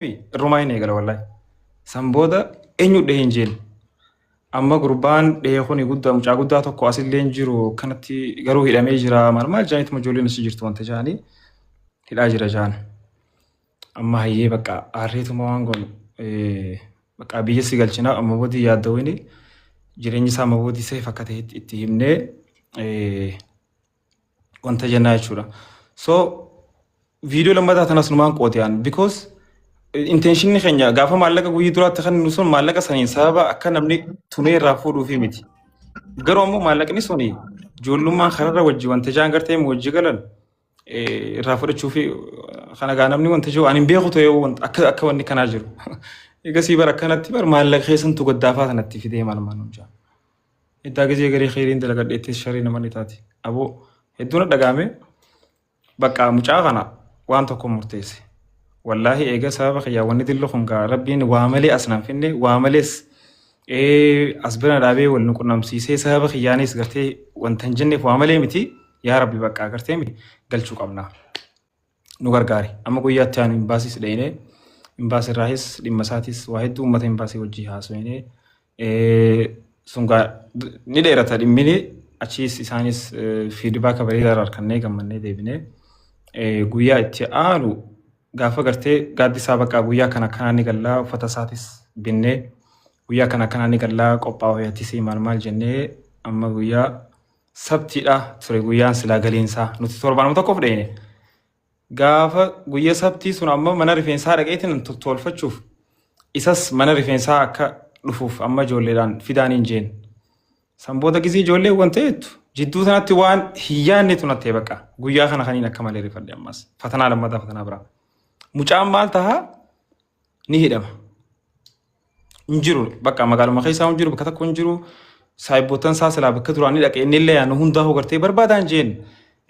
Irrumaa hin eegala wallaahi. San booda eenyu dhahee hin jeen. Amma gurbaan dhahee kuni guddaa mucaa guddaa tokko asillee hin jiru kanatti garuu hidhamee jira maal maal jaaniituma ijoolleen achi jirtu wanta jaanii hidhaa jira jaan. Amma hayyee bakka aarreetuma waan goonu bakka biyya si galchina amma boodii yaaddawini jireenyi isaa amma boodii seef akka ta'etti itti himnee wanta jennaa jechuudha. So viidiyoo lammataa tanas numaan qootiyaan because intenshinni keenya gaafa maallaqa guyyii duraatti kan nu sun maallaqa saniin sababa akka namni tunee irraa fuudhuufi miti. Garuu ammoo maallaqni suni ijoollummaan kararra wajji wanta jaan gartee wajji galan irraa fudhachuufi kana gaa namni wanta jiru ani hin beeku ta'ee akka akka wanni kanaa jiru. Egasii bara akkanatti bar maallaqa keessantu gaddaafaa sanatti fidee maal maal nuun jaa. Iddaa gizee garii kheyriin dalagadheettis sharii nama ni taati. Aboo hedduu na dhagaame bakka mucaa kana waan tokko murteesse. Wallaahi eega sababa kiyyaa wanni dillu kun gaa rabbiin waa malee as naan finne waa malees as bira na dhaabee wal nu qunnamsiisee sababa kiyyaanis gartee wanta hin jenneef waa malee miti yaa rabbi bakka gartee galchuu qabna. Nu gargaare. Amma guyyaa itti aanu imbaasiis dhayine imbaasii irraahis dhimma isaatis waa hedduu uummata imbaasii wajjii haasofne sun gaa ni dheerata dhimmini achiis isaanis fiidbaaka bareedaa irraa argannee gammannee deebine guyyaa itti aanu gaafa gartee gaaddisaa bakka guyyaa kana akkanaa ni gallaa uffata isaatis binnee guyyaa kana akkanaa ni gallaa qophaa'uu yaatisii maal maal jennee amma guyyaa Sabtiidha ture guyyaan silaa galiinsaa. Nuti torbaanuma tokkoof dhayine. Gaafa guyya sabtii sun amma mana rifeensaa dhaqeetiin tottolfachuuf isas mana rifeensaa akka dhufuuf amma ijoolleedhaan fidaan hin jeen. San booda gizee ijoollee wanta jettu jidduu sanatti waan hin yaadnetu natti bakka guyyaa kana kaniin akka malee rifadhe ammas fatanaa lammataa fatanaa biraa. Mucaan maal tahaa ni hidhama. Hin jiru bakka magaaluma keessaa hin jiru bakka tokko hin jiru saayibootan isaa silaa bakka duraan ni dhaqe inni illee yaanu hundaa hogartee barbaadaan jeen.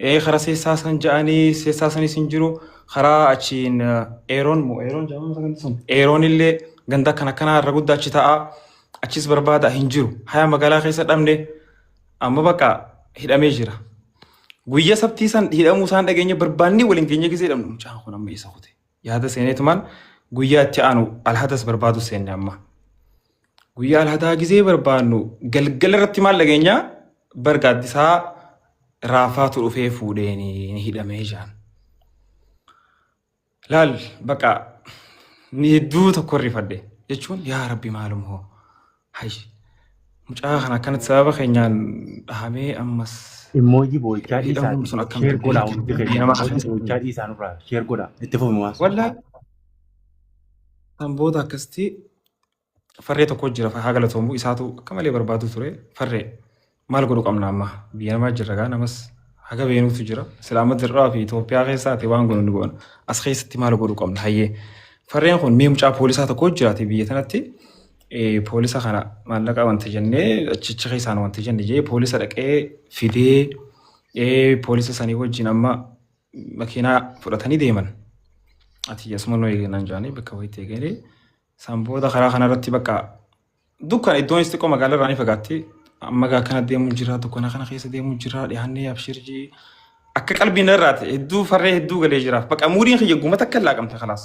Ee karaa seessaa san ja'anii seessaa sanis hin jiru karaa achiin eeroon moo eeroon jedhama sagantaa sun eeroon illee ganda akkana akkanaa irra guddaa achi ta'a achis barbaada hin jiru haya magaalaa keessa dhabne amma bakka hidhamee jira. Guyya sabtii san hidhamuu isaan dhageenya barbaannee waliin keenya gisee dhabnu mucaan kun amma isa kute. Yaada seeneetumaan guyyaa itti aanu alhadas barbaadu seenne amma. Guyyaa alhadaa gizee barbaannu galgala irratti maal dhageenya bar gaaddisaa raafaatu dhufee fuudheen ni hidhamee jaan. Laal baqa ni hedduu tokko rifadhe jechuun yaa rabbi maalum hoo. Hay mucaa kana akkanatti sababa keenyaan dhahamee ammas Immoojii boo'ichaa hidhamuun dhiisaati. sun akkam Sheer dubbii godhaa hundi dubbii keessan. nama Immoojii hafeessa. boo'ichaa dhiisaa nurraa. Sheer godhaa. Itti fufi waas. Wallaahi kan booda akkasitti farree tokko jira haa galatoomu isaatu akka malee barbaadu ture farree maal godhu qabna amma biyya namaa jirra gaa namas haga beenuutu jira sila amma dirraa fi Itoophiyaa keessaati waan godhu ni goona as keessatti maal godhu qabna hayyee farreen kun mee mucaa poolisaa tokko jiraate biyya tanatti poolisa kana maallaqa wanta jennee achicha keessaan wanta jenne jee poolisa dhaqee fidee poolisa sanii wajjin amma makiinaa fudhatanii deeman. Ati asuma nu eegnaan jaanii bakka wayiitti eeganii san booda karaa kanarratti bakka dukkan iddoon xiqqoo magaalaa irraa ni fagaatti. Amma gaa kana deemuu jira dukkana kana keessa deemuu jira dhiyaannee abshir jii akka qalbii narraa ta'e hedduu farree hedduu galee jiraaf bakka muuriin kiyya gumata akka laaqamte kalaas.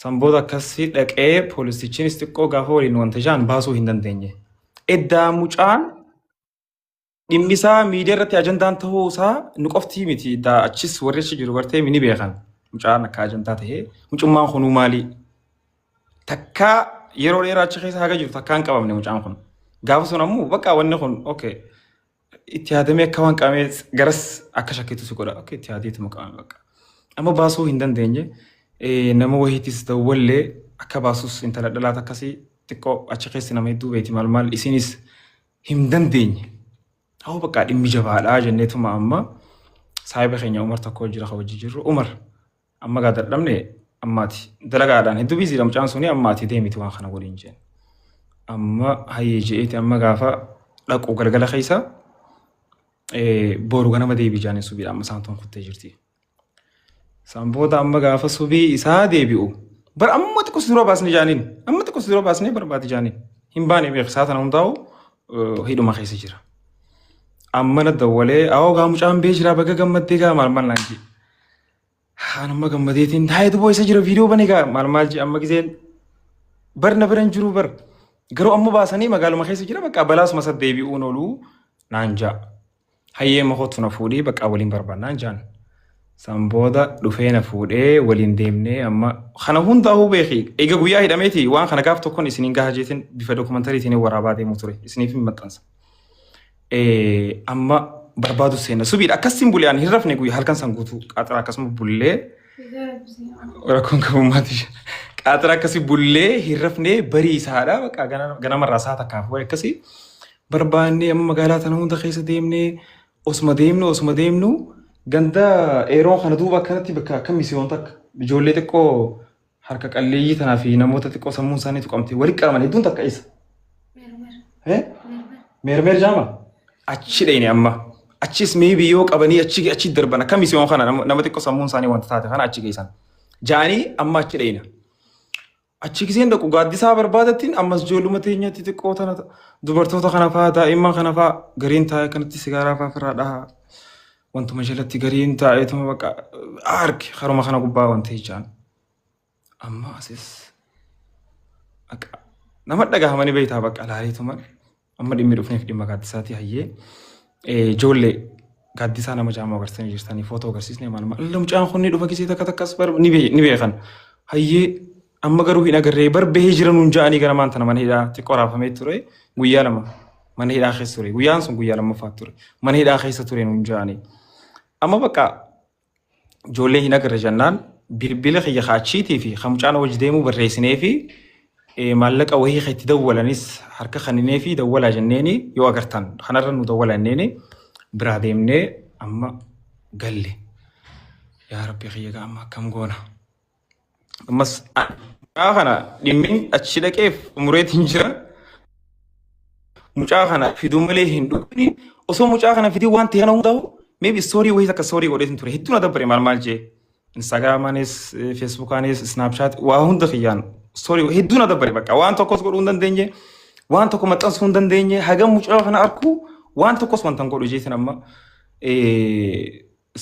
San booda akkasii dhaqee poolisichiinis xiqqoo gaafa waliin wanta jaan baasuu hin dandeenye. Eddaa mucaan dhimmi isaa miidiyaa irratti ajandaan ta'uu isaa nu qoftii miti. Eddaa achis warri achi jiru gartee ni beekan. Mucaan akka ajandaa ta'ee mucummaan kunuu maali? Takkaa yeroo dheeraa achi keessa haga jiru takkaa hin qabamne mucaan kun. Gaafa sun ammoo bakka wanni kun okay itti yaadamee akka waan qabamee garas akka shakkitu si godha. Okay itti yaadeetuma qabame bakka. Amma baasuu hin dandeenye nama wahiitis dawwallee akka baasus intala dhalaata akkasii xiqqoo achi keessa nama hedduu beekti maal maal isinis hin dandeenye. Hawwa bakka dhimmi jabaadhaa jenneetuma amma saahiba keenya Umar tokko jira ka wajji jirru Umar amma gaa dadhabne ammaati dalagaadhaan hedduu biiziidha mucaan suni ammaati deemiti waan kana godhin jeen. Amma hayyee je'eeti amma gaafa dhaqu galgala keessa boru ganama deebii jaaniin subiidha amma isaan tun kuttee jirti. Isaan booda amma gaafa subii isaa deebi'u bar amma xiqqoo si dura baasne jaaniin amma xiqqoo si dura baasnee barbaade jaaniin hin baane beek isaa tana hundaa'u hidhuma keessa jira. Amma na dawwalee awoo gaa mucaan bee jira baga gammaddee gaa maal maal naan jee. Haan amma gammadeetiin haaya duboo isa jira viidiyoo bane gaa maal maal jee amma gizeen bar na bira hin jiru bar garuu amma baasanii magaaluma keessa jira bakka balaasuma isa deebi'uun ooluu naan ja'a. Hayyee amma kottu na fuudhii bakka waliin barbaannaan jaan. San booda dhufee na fuudhee waliin deemnee amma kana hundaa'uu beeki. Egaa guyyaa hidhameeti waan kana gaaf tokkoon isiniin gaha jeetiin bifa dookumantariitiin waraabaa deemu ture isiniif hin maxxansa. Amma barbaadu seenna. Subiidha akkasiin bulee ani hin rafne guyyaa halkan san guutuu qaaxira akkasuma bullee rakkoon qabu maatii qaaxira akkasii bullee hin rafne barii isaadha bakka ganamarraa sa'a takkaaf wayi akkasii barbaannee amma magaalaa tana hunda keessa deemnee osuma deemnu osuma deemnu ganda eeroon kana duuba akkanatti bakka akka misiyoon takka ijoollee xiqqoo harka qalleeyyii tanaa fi namoota xiqqoo sammuun isaanii tuqamte walitti qabaman hedduun takka isa. Meermeer jaama? Achi dhayne amma. Achis maybe yoo qabanii achi achi darban akka misiyoon kana nama xiqqoo sammuun isaanii wanta taate kana achi geessan. Jaanii amma achi dhayna. Achi giseen dhaqu gaaddisaa barbaadattiin ammas ijoolluma teenya xixiqqoo tana dubartoota kana fa'aa daa'imman kana fa'aa gariin taa'ee kanatti sigaaraa fa'aa ofirraa dhahaa. Wantuma jalatti gariin taa'eetuma bakka arge haruma kana gubbaa wanta jechaan. Amma asis akka nama dhagahamanii beektaa bakka laaleetuma amma dhimmi dhufneef dhimma gaaddisaati hayyee ijoollee gaaddisaa nama jaamaa agarsiisanii jirtanii footoo agarsiisnee maal maal alla mucaan kun ni dhufa gisee takka takkas bar ni beekan hayyee amma garuu hin agarree bar bahee jira nuun ja'anii gara maanta mana hidhaa xiqqoo raafamee ture guyyaa lama mana hidhaa keessa ture guyyaan sun guyyaa lammaffaa ture mana hidhaa keessa ture nuun ja'anii amma bakka ijoollee hin agarre jennaan bilbila kiyya ka achiitii fi ka mucaan wajji deemuu barreessinee fi maallaqa wahii ka itti dawwalanis harka kaninee fi dawwalaa jenneeni yoo agartan kanarra nu dawwala jenneeni biraa deemnee amma galle. Yaa Rabbi kiyya gaa amma akkam goona. Ammas mucaa kana dhimmin achi dhaqeef umureetiin jira. Mucaa kana fiduu malee hin dhufni. Osoo mucaa kana fidii waan ta'e kana hundaa'u maybe story wayii takka story godheetiin ture. Hedduu na dabbare maal maal jee. Instagramaanis, Facebookaanis, Snapchat waa hunda kiyyaan story hedduu na dabbare bakka waan tokkos godhuu hin dandeenye. Waan tokko maxxansuu hin dandeenye. Hagam mucaa kana arku waan tokkos wanta hin godhu jeetiin amma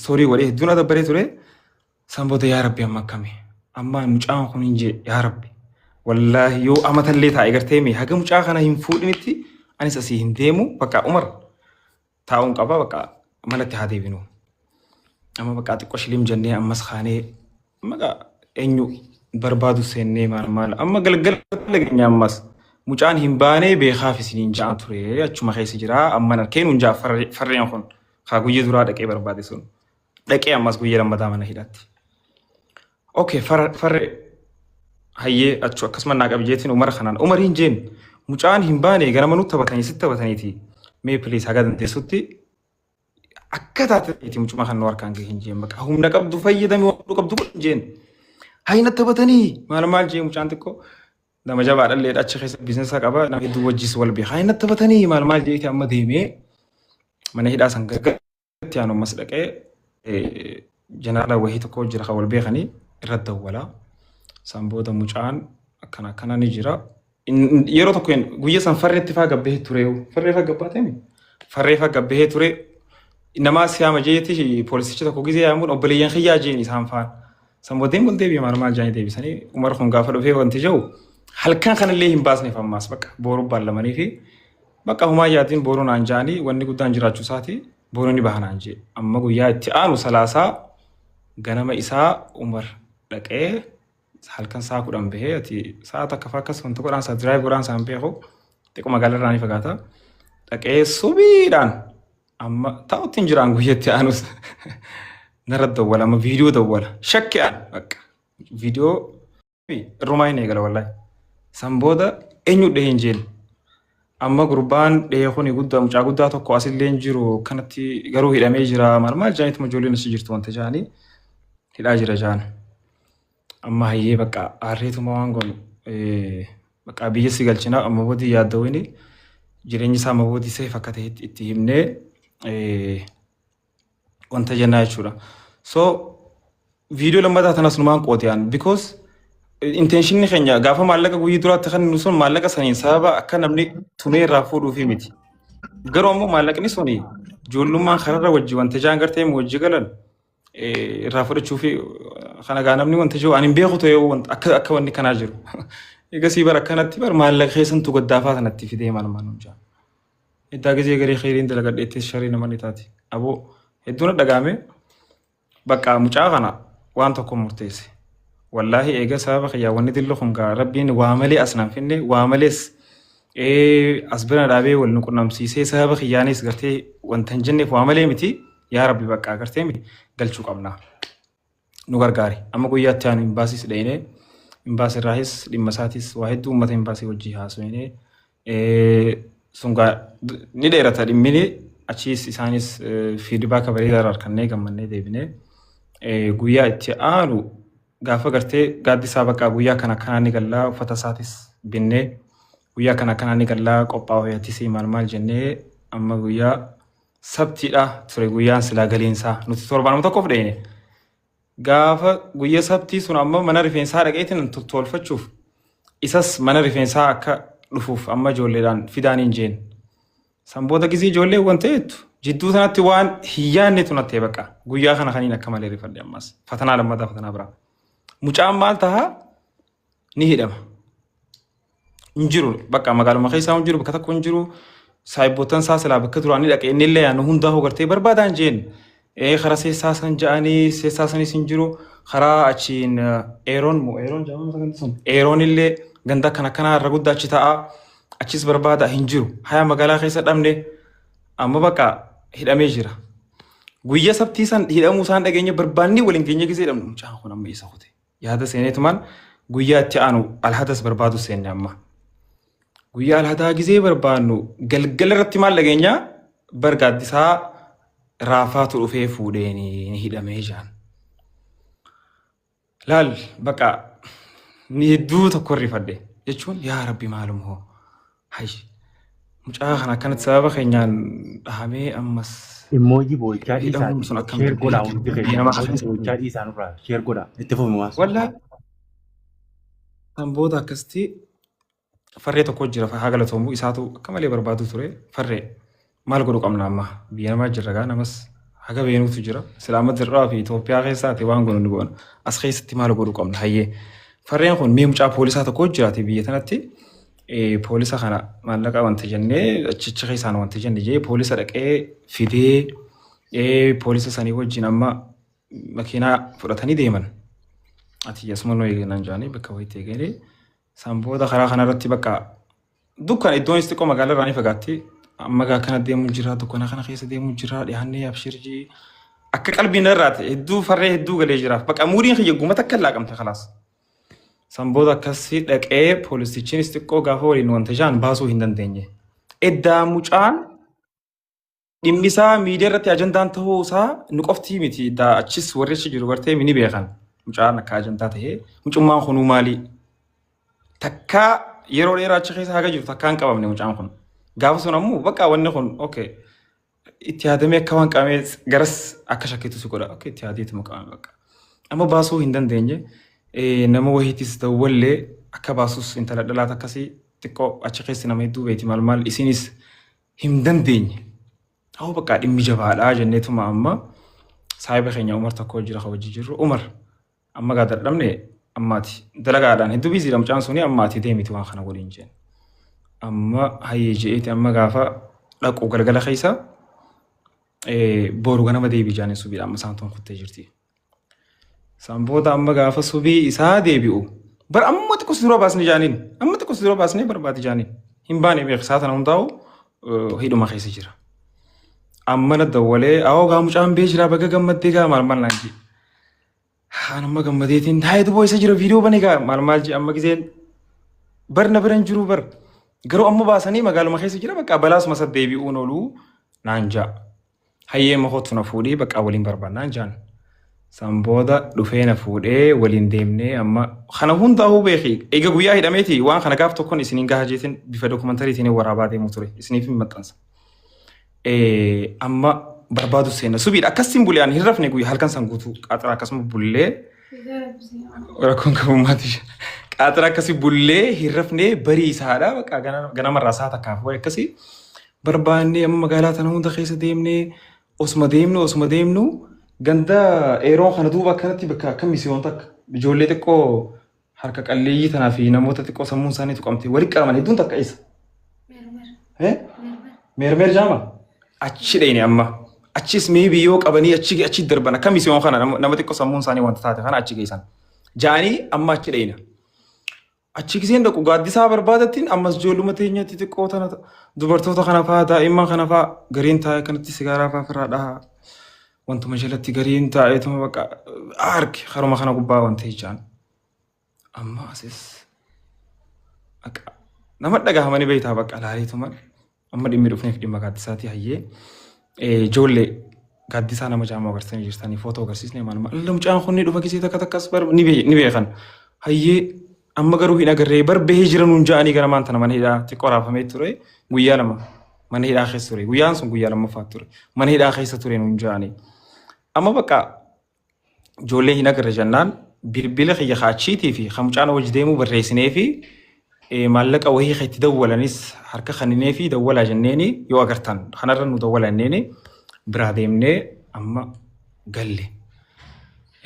story godhee hedduu na dabbaree ture. San booda yaa Rabbi amma akkami? Amma mucaan kun hin jee yaa Rabbi. Wallaahi yoo amatallee taa'e gartee mee haga mucaa kana hin fuudhinitti anis asii hin deemu bakka Umar taa'uun qaba bakka manatti haa deebinu. Amma bakka xiqqoo shilim jennee ammas kaanee maqaa eenyu barbaadu seennee maal maal amma galgala dhageenya ammas mucaan hin baanee beekaaf isiniin ja'an ture achuma keessa jira amman arkeen hun ja'a farreen kun kaa guyya duraa dhaqee barbaade sun. Dhaqee ammas guyya lammataa mana hidhaatti. Okay, farre hayyee achu akkasuma naa qabi jeetiin Umar kanaan. Umar hin jeen mucaan hin baane ganama nutti taphatanii sitti taphataniiti. Mee please haga dandeessutti akka taateeti mucuma kan nu harkaan gahe hin jeen bakka humna qabdu fayyadami waan qabdu godhi hin jeen. Hayi natti taphatanii maal maal jee mucaan xiqqoo nama jabaadha illee achi keessa biizinasa qaba nama hedduu wajjis wal beeka. Hayi natti taphatanii maal maal jeeti amma deemee mana hidhaa san gargar Itti aanu ammas dhaqee jeneraala wahii tokko jira kan wal beekanii irratti dawwala. San booda mucaan akkana akkana ni jira. Yeroo tokko guyya san farreetti faa gabbahee ture. Farree faa gabbaatee mi? Farree faa gabbahee ture. Namaa siyaama jeetti poolisichi tokko gizee yaamuun obboleeyyan kiyyaa jeen isaan faan. San booda wal deebi'e maal maal jaanii deebisanii Umar kun gaafa dhufee wanti jiru halkan kanallee hin baasneef ammaas bakka booruu baallamanii fi Bakka homaa yaadin boru naan ja'anii wanni guddaan jiraachuu isaati boru ni baha naan jee. Amma guyyaa itti aanu salaasaa ganama isaa Umar dhaqee halkan sa'a 10 bahee ati sa'a takka fa'aa akkas wanta godhaan isaa drive godhaan isaa hin beeku xiqqoo magaalaa irraa ni fagaata. Dhaqee subiidhaan amma taa'utti hin jiraan guyyaa itti aanus narra dawwala amma viidiyoo dawwala shakki aan bakka viidiyoo Irrumaa hin eegala wallahi. San booda eenyu dhahee hin jeen. Amma gurbaan dhahee kuni guddaa mucaa guddaa tokko asillee hin jiru kanatti garuu hidhamee jira maal maal jaaniituma ijoolleen achi jirtu wanta jaanii hidhaa jira jaan. Amma hayyee bakka aarreetuma waan goonu bakka biyya si galchina amma boodii yaaddawini jireenyi isaa amma boodii seef akka ta'e itti himnee wanta jennaa jechuudha. So viidiyoo lammataa tanas numaan qoote aan because intenshinni keenya gaafa maallaqa guyyaa duraatti kan nu sun maallaqa saniin sababa akka namni tunee irraa fuudhuufi miti. Garuu ammoo maallaqni suni ijoollummaan kararra wajji wanta jaan gartee wajji galan Irraa fudhachuu fi kana gaa namni wanta jiru ani hin beeku ta'ee wanta akka akka wanni kanaa jiru. Egasii bara akkanatti bar maallaqa keessantu gaddaafaa sanatti fidee maal maal nuun jaa. Iddaa gizee garii kheyriin dalagadheettis sharii nama ni taati. Aboo hedduu na dhagaame bakka mucaa kana waan tokko murteesse. Wallaahi eega sababa kiyyaa wanni dillu kun gaa rabbiin waa malee as naan finne waa malees as bira dhaabee wal nu qunnamsiisee sababa kiyyaanis gartee wanta hin jenneef waa malee miti yaa rabbi bakka gartee miti galchuu qabna. Nu gargaari. Amma guyyaatti aanu imbaasiis dhayinee imbaasii irraahis dhimma isaatis waa hedduu uummata imbaasii wajjii haasofnee sun gaa ni dheerata dhimmini achiis isaanis feedback bareedaa irraa argannee gammannee deebinee guyyaa itti aanu gaafa gartee gaaddisaa bakka guyyaa kana akkanaa ni gallaa uffata isaatis binnee guyyaa kana akkanaa ni gallaa qophaa'uu atisii maal maal jennee amma guyyaa sabtiidha ture guyyaan silaa galiinsaa nuti torbaanuma tokkoof dhayine. Gaafa guyya sabtii sun amma mana rifeensaa dhaqeetiin tottolfachuuf isas mana rifeensaa akka dhufuuf amma ijoolleedhaan fidaan hin jeen. San booda gisee ijoollee waan ta'eettu jidduu sanatti waan hin yaadnetu natti bakka guyyaa kana kaniin akka malee rifadhe ammas fatanaa lammataa fatanaa biraa. Mucaan maal tahaa ni hidhama. Hin jiru bakka magaaluma keessaa hin jiru bakka tokko hin jiru saayibootan isaa silaa bakka duraan ni dhaqe inni illee yaanu hundaa hogartee barbaadaan jeen. Karaa seessaa san ja'anii seessaa sanis hin jiru karaa achiin eeroon moo eeroon jedhama sagantaa sun eeroon illee ganda akkana akkanaa irra guddaa achi ta'a achis barbaada hin jiru haya magaalaa keessa dhabne amma bakka hidhamee jira. Guyyaa sabtii san hidhamuu isaan dhageenya barbaannee waliin keenya gisee hidhamnu mucaan kun amma isa kute. Yaada seeneetumaan guyyaa itti aanu alhadas barbaadu seenne amma. Guyyaa alhadaa gisee barbaannu galgala irratti maal dhageenya bar gaaddisaa raafaatu dhufee fuudhee ni hidhamee jaan. Laal bakka ni hedduu tokko rifadhe jechuun yaa rabbi maalum hoo hay mucaa kana akkanatti sababa keenyaan dhahamee ammas Emoji boo'ichaa hidhamuun sun dhiisaati. akkam Share godhaa hundi keessa. nama Emoji boo'ichaa dhiisaa nurraa. Share godhaa. Itti fufi Muwaas. Wallaahi kan booda akkasitti farree tokko jira haa galatoomu isaatu akka malee barbaadu ture farree maal godhu qabna amma biyya namaa jirra gaa namas haga beenuutu jira sila amma dirraa fi Itoophiyaa keessaati waan godhu ni godhan as keessatti maal godhu qabna hayyee farreen kun mee mucaa poolisaa tokko jiraate biyya tanatti poolisa kana maallaqa wanta jennee achicha keessaan wanta jenne jee poolisa dhaqee fidee poolisa sanii wajjin amma makiinaa fudhatanii deeman. Ati asuma nu eegalan jaanii bakka wayiitti eegalee san booda karaa kanarratti bakka dukkan iddoonis xiqqoo magaalaa irraa ni fagaatti. Amma gaa kana deemu jira dukkana kana keessa deemu jira dhiyaannee abshirjii akka qalbiin irraa ta'e hedduu farree hedduu galee jiraaf bakka muuriin kiyya guma takka hin laaqamte kalaas. San booda akkasii dhaqee poolisichiinis xiqqoo gaafa waliin wanta jaan baasuu hin dandeenye. Eddaa mucaan dhimmi isaa miidiyaa irratti ajandaan ta'uu isaa nu qofti miti. Eddaa achis warri achi jiru gartee ni beekan. Mucaan akka ajandaa ta'ee mucummaan kunuu maali? Takkaa yeroo dheeraa achi keessa haga jiru takkaa hin qabamne mucaan kun. Gaafa sun ammoo bakka wanni kun okay itti yaadamee akka waan qabamee garas akka shakkitu si godha. Okay itti yaadeetuma qabame bakka. Amma baasuu hin dandeenye nama wahiitis dawwallee akka baasus intala dhalaata akkasii xiqqoo achi keessa nama hedduu beeti maal maal isinis hin dandeenye. Hoo bakka dhimmi jabaadhaa jenneetuma amma saahiba keenya Umar tokko jira ka wajji jirru Umar amma gaa dadhabne ammaati dalagaadhaan hedduu biiziidha mucaan suni ammaati deemiti waan kana waliin jeen. Amma hayyee je'eeti amma gaafa dhaqu galgala keessa boru ganama deebii jaaniin subiidha amma isaan tun kuttee jirti. San booda amma gaafa subii isaa deebi'u bar amma xiqqoo si dura baasne jaaniin amma xiqqoo si dura baasnee barbaade jaaniin hin baane beek isaa tana hundaa'u hidhuma keessa jira. Amma na dawwalee awoo gaa mucaan bee jira baga gammaddee gaa maal maal naan jee. Haan amma gammadeetiin haayee duboo isa jira viidiyoo bane gaa maal maal jee amma giseen bar na bira hin jiru bar garuu amma baasanii magaaluma keessa jira bakka balaasuma isa deebi'uun ooluu naan ja'a. Hayyee ma kottu na fuudhii bakka waliin barbaannaan jaan. San booda dhufee na fuudhee waliin deemnee amma kana hundaa'uu beeki. Eega guyyaa hidhameeti waan kana gaaf tokkoon isiniin gaha jeetiin bifa dookumantariitiin waraabaa deemuu ture. Isiniif hin maxxansa. Amma barbaadu seenna. Subiidha akkasiin bulee ani hin rafne guyyaa halkan san guutuu qaaxira akkasuma bullee rakkoon qabu maatii qaaxira akkasii bullee hin rafne barii isaadha bakka ganamarraa isaa takkaaf wayi akkasii barbaannee amma magaalaa tana hunda keessa deemnee osuma deemnu osuma deemnu Ganda eeroon kana duuba akkanatti bakka akka misiyoon takka ijoollee xiqqoo harka qalleeyyii tanaa fi namoota xiqqoo sammuun isaanii tuqamte walitti qabaman hedduun takka isa. Meermeer jaama achi dheyne amma. Achis maybe yoo qabanii achi achi darban akka misiyoon kana nama xiqqoo sammuun isaanii wanta taate kana achi geessan. Ja'anii amma achi dheyna. Achi giseen dhaqu gaaddisaa barbaadattiin ammas ijoolluma teenya xixiqqoo tana dubartoota kana fa'aa daa'imman kana fa'aa gariin taa'ee kanatti sigaaraa fa'aa ofirraa dhahaa wantuma jalatti gariin taa'eetuma bakka arge haruma kana gubbaa wanta jechaan. Amma asis akka nama dhagahamanii beektaa bakka laaleetuma amma dhimmi dhufneef dhimma gaaddisaatii hayyee ijoollee gaaddisaa nama jaamoo agarsiisanii jirtanii footoo agarsiisnee maal maal mucaan kun ni dhufa gisee takka takkas bar ni beekan hayyee amma garuu hin agarree bar bahee jira nuun ja'anii gara maanta mana hidhaa xiqqoo raafamee ture guyyaa 2 mana hidhaa keessa ture guyyaan sun guyyaa lammaffaa ture mana hidhaa keessa ture nuun ja'anii amma bakka ijoollee hin agarre jennaan bilbila kiyya ka achiitii fi ka mucaan wajji deemuu barreessinee fi maallaqa wahii ka itti dawwalanis harka kaninee fi dawwalaa jenneeni yoo agartan kanarra nu dawwala jenneeni biraa deemnee amma galle.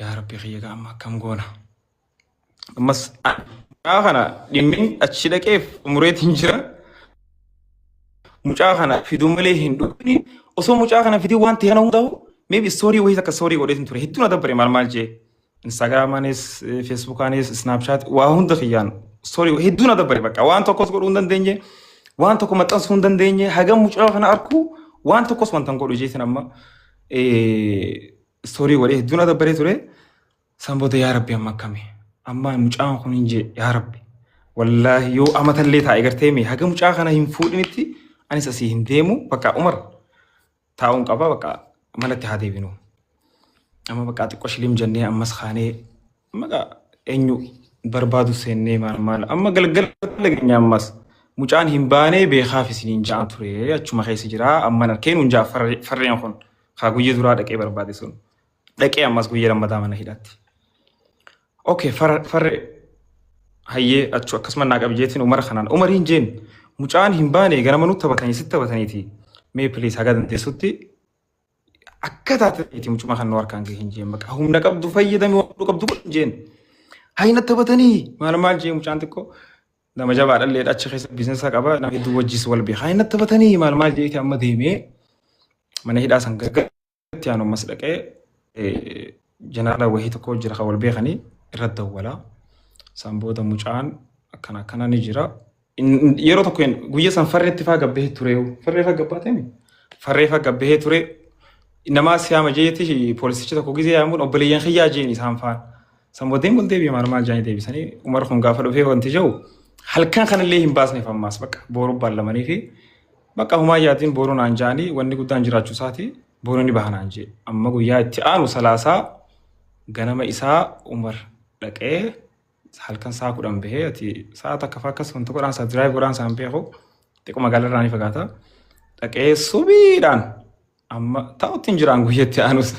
Yaa Rabbi kiyya gaa amma akkam goona. Ammas mucaa kana dhimmin achi dhaqeef umureetiin jira. Mucaa kana fiduu malee hin dhufni. Osoo mucaa kana fidii waan ta'e kana hundaa'u maybe story wayii takka story godheetiin ture. Hedduu na dabbare maal maal jee. Instagramaanis, Facebookaanis, Snapchat waa hunda kiyyaan story hedduu na dabbare bakka waan tokkos godhuu hin dandeenye. Waan tokko maxxansuu hin dandeenye. Hagam mucaa kana arku waan tokkos wanta hin godhu jeetiin amma story godhee hedduu na dabbaree ture. San booda yaa Rabbi amma akkami? Amma mucaan kun hin jee yaa Rabbi. Wallaahi yoo amatallee taa'e gartee mee haga mucaa kana hin fuudhinitti anis asii hin deemu bakka Umar taa'uun qaba bakka manatti haa deebinu. Amma bakka xiqqoo shilim jennee ammas kaanee maqaa eenyu barbaadu seennee maal maal amma galgala dhageenya ammas mucaan hin baanee beekaaf isiniin ja'an ture achuma keessa jira amma harkeen hun ja'a farreen kun haa guyya duraa dhaqee barbaade sun. Dhaqee ammas guyya lammataa mana hidhaatti. Okay, farre hayyee achu akkasuma naa qabi jeetiin Umar kanaan. Umar hin jeen mucaan hin baane ganama nutti taphatanii sitti taphataniiti. Mee please haga dandeessutti akka taateeti mucuma kan nu harkaan gahe hin jeen bakka humna qabdu fayyadami waan qabdu godhu hin jeen. Hayi natti taphatanii maal maal jee mucaan xiqqoo nama jabaadha illee achi keessa biizinasa qaba nama hedduu wajjis wal beeka. Hayi natti taphatanii maal maal jeeti amma deemee mana hidhaa san gargar Itti aanu ammas dhaqee jeneraala wahii tokko jira kan wal beekanii irra dawwala. San booda mucaan akkana akkana ni jira. Yeroo tokko guyya san farreetti faa gabbahee ture. Farree faa gabbaatee mi? Farree faa gabbahee ture. Namaa siyaama jeetti poolisichi tokko gizee yaamuun obboleeyyan kiyyaa jeen isaan faan. San booda wal deebi'e maal maal jaanii deebisanii Umar kun gaafa dhufee wanti jiru halkan kanallee hin baasneef ammaas bakka booruu baallamanii fi Bakka humaa yaadin booruu naan ja'anii wanni guddaan jiraachuu isaati booruu ni baha naan jee. Amma guyyaa itti aanu salaasaa ganama isaa Umar dhaqee halkan sa'a 10 bahee ati sa'a takka faa akkas wanta godhaan isaa drive godhaan isaan beeku xiqqoo magaalaa irraa ni fagaata. Dhaqee subiidhaan amma taa'utti hin jiraan guyyaa itti aanus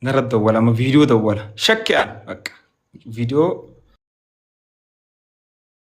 narra dawwala amma viidiyoo dawwala shakki aan bakka viidiyoo